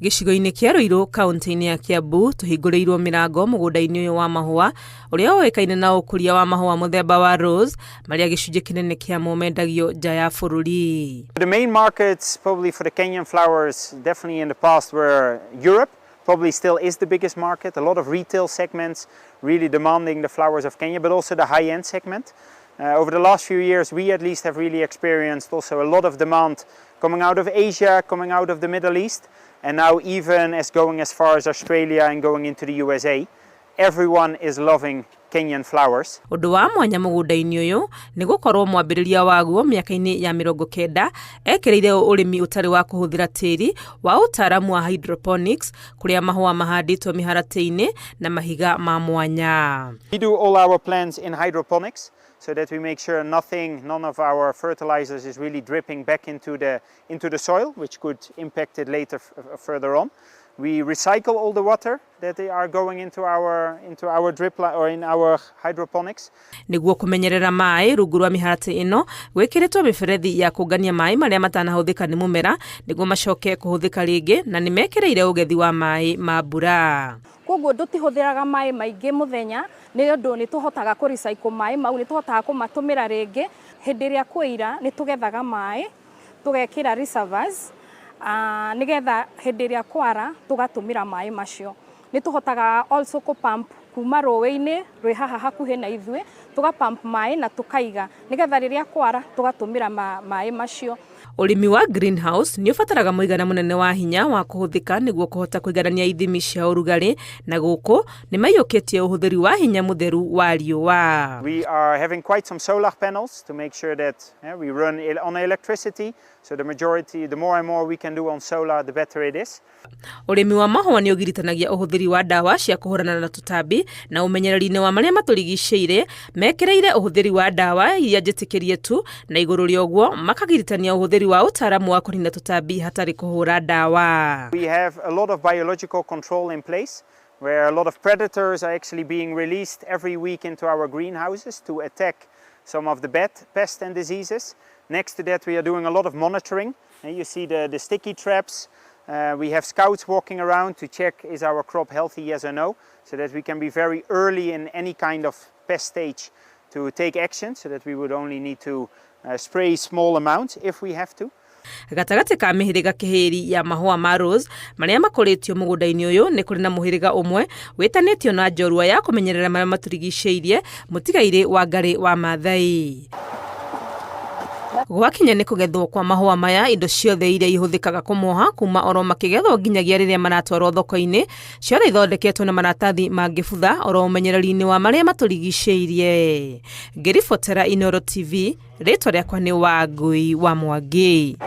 Gĩcigo-inĩ kĩa Ruiru kaunti-inĩ ya Kiambu tũhingũrĩirwo mĩrango mũgũnda-inĩ ũyũ wa mahũa ũrĩa ũĩkaine na ũkũria wa mahũa mũthemba wa rose marĩa gĩcunjĩ kĩnene kĩamo mendagio nja ya bũrũri. The main markets probably for the Kenyan flowers definitely in the past were Europe, probably still is the biggest market. A lot of retail segments really demanding the flowers of Kenya, but also the high-end segment. Over the last few years, we at least have really experienced also a lot of demand coming out of Asia, coming out of the Middle East, and now even as going as far as Australia and going into the USA. Everyone is loving Kenyan flowers. Ũndũ wa mwanya mũgũnda-inĩ ũyũ nĩ gũkorwo mwambĩrĩria waguo mĩaka-inĩ ya 90 ekĩrĩire ũrĩmi ũtarĩ wa kũhũthĩra tĩri wa ũtaaramu wa hydroponics kũrĩa mahũa mahandĩtwo mĩharatĩ-inĩ na mahiga ma mwanya. We do all our plants in hydroponics so that we make sure nothing, none of our fertilizers is really dripping back into the soil, which could impact it later further on. We recycle all the water that they are going into our drip or in our hydroponics. Nĩguo kũmenyerera maĩ rungu rwa mĩharatĩ ĩno gwĩkĩrĩtwo mĩberethi ya kũngania maĩ marĩa matanahũthĩka nĩ mũmera nĩguo macoke kũhũthĩka rĩngĩ na nĩ mekĩrĩire ũgethi wa maĩ ma mbura. Koguo tũtihũthĩraga maĩ maingĩ mũthenya nĩ ũndũ nĩ tũhotaga kũ recycle maĩ mau, nĩ tũhotaga kũmatũmĩra rĩngĩ. Hĩndĩ ĩrĩa kwĩira nĩ tũgethaga maĩ tũgekĩra reservoirs nĩgetha hĩndĩ ĩrĩa kwara tũgatũmĩra maĩ macio. Nĩ tũhotaga also kũ pump kuma rũĩ-inĩ rwĩ haha hakuhĩ na ithuĩ, tũga pump maĩ na tũkaiga nĩgetha rĩrĩa kwara tũgatũmĩra maĩ macio. Ũrĩmi wa greenhouse nĩ ũbataraga mũigana mũnene wa hinya wa kũhũthĩka nĩguo kũhota kũiganania ithimi cia ũrugarĩ na gũkũ nĩ maiyũkĩtie ũhũthĩri wa hinya mũtheru wa riũa. We are having quite some solar panels to make sure that we run on electricity. So the majority, the more and more we can do on solar, the better it is. Ũrĩmi wa mahũa nĩ ũgiritanagia ũhũthĩri wa ndawa cia kũhũrana na tũtambi na ũmenyereri-inĩ wa marĩa matũrigicĩirie mekĩrĩire ũhũthĩri wa ndawa iria njĩtĩkĩrie tu na igũrũ rĩa ũguo makagiritania ũhũthĩri wa ũtaaramu wa kũnina tũtambi hatarĩ kũhũra ndawa. We have a lot of biological control in place where a lot of predators are actually being released every week into our greenhouses to attack some of the bad pests and diseases. Next to that, we are doing a lot of monitoring. And you see the sticky traps. We have scouts walking around to check is our crop healthy, yes or no, so that we can be very early in any kind of pest stage to take action, so that we would only need to spray small amounts if we have to. Gatagatĩ ka mĩhĩrĩga kĩhĩri ya mahũa ma rose marĩa makũrĩtio mũgũnda-inĩ ũyũ nĩ kũrĩ na mũhĩrĩga ũmwe wĩtanĩtio na njorua ya kũmenyerera marĩa matũrigicĩirie, mũtigairĩ wa Ngarĩ wa Maathai. Gwakinya nĩ kũgethwo kwa mahũa maya, indo ciothe iria ihũthĩkaga kũmoha kuma oro makĩgethwo nginyagia rĩrĩa maratwarwo thoko-inĩ ciothe ithondeketwo na maratathi mangĩbutha oro ũmenyereri-inĩ wa marĩa matũrigicĩirie. Ngĩribotera Inooro TV, rĩtwa rĩakwa nĩ Wangui wa Mwangi.